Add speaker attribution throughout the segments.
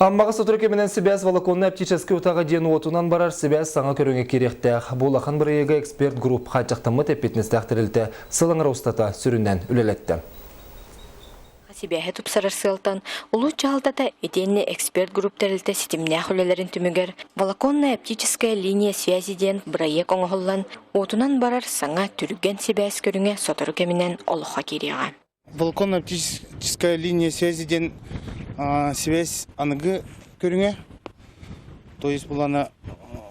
Speaker 1: Аммаҕа сотору кэминэн сибээс волоконно-оптическай утаҕа диэн уотунан барар сибээс саҥа көрүҥэ киириэхтээх. Бу улахан бырайыага эксперт групп хааччахтаммыт эппиэтинэстээх тэрилтэ сыл аҥара устата сүрүннээн үлэлэттэ.
Speaker 2: Сибээһи тупсарар сыалтан улуус дьаһалтата итиэннэ эксперт групп тэрилтэ ситимнээх үлэлэрин түмүгэр волоконно-оптическая линия связи диэн бырайыак оҥоһуллан, уотунан барар саҥа түргэн сибээс көрүҥэ сотору кэминэн олоххо киириэҕэ.
Speaker 3: Волоконно-оптическая линия связи диэн связь аныгы көрүҥэ. То есть булана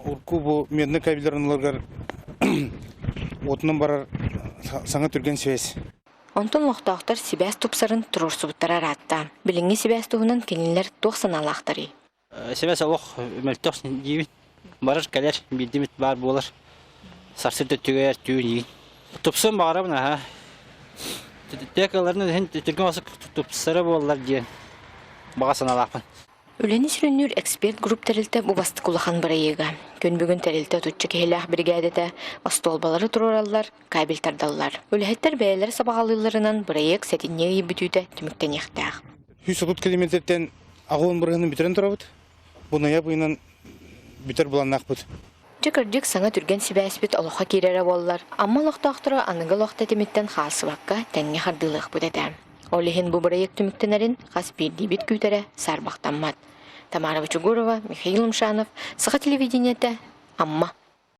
Speaker 3: урку бу медный кабелларыгар уотунан барар саҥа түргэн связь.
Speaker 2: Онтон олохтоохтор сибээс тупсарын туруорсубуттара ыраатта. Билиҥҥи сибээс туһунан кинилэр туох санаалаахтарый?
Speaker 4: Сибээс олох мөлтөх диибин. Барар кэлэр биирдимит баар буолар. Сарсыарда өттүгэр түүн иин. Тупсуон баҕарабын аһа. Текаларын иһин түргэн осук тупсара буоллар диэн баҕа санаалаахпын.
Speaker 2: Үлэни сүрүннүүр эксперт групп тэрилтэ бу бастакы улахан бырайыага. Күн бүгүн тэрилтэ отучча киһилээх биригээдэтэ остуолбалары туруораллар, кабель тардаллар. Үлэһиттэр бэйэлэрэ сабаҕалыылларынан бырайыак сэтинньи ый бүтүүтэ түмүктэниэхтээх.
Speaker 3: 130 километртэн аҕыон бырыһыны бүтэрэн турабыт. Бу ноябрь ыйынан бүтэр былааннаахпыт.
Speaker 2: Дьэ кырдьык саҥа түргэн сибээспит олоххо киирэрэ буоллар, Амма олохтоохторо аныгы олох тэтимиттэн хаалсыбакка тэҥҥэ хардыылыахпыт этэ. Ол иһин бу бырайыак түмүктэнэрин хас биирдиибит күүтэрэ саарбахтаммат. Тамара Бочугурова, Михаил Умшанов, Саха телевидениетэ, Амма.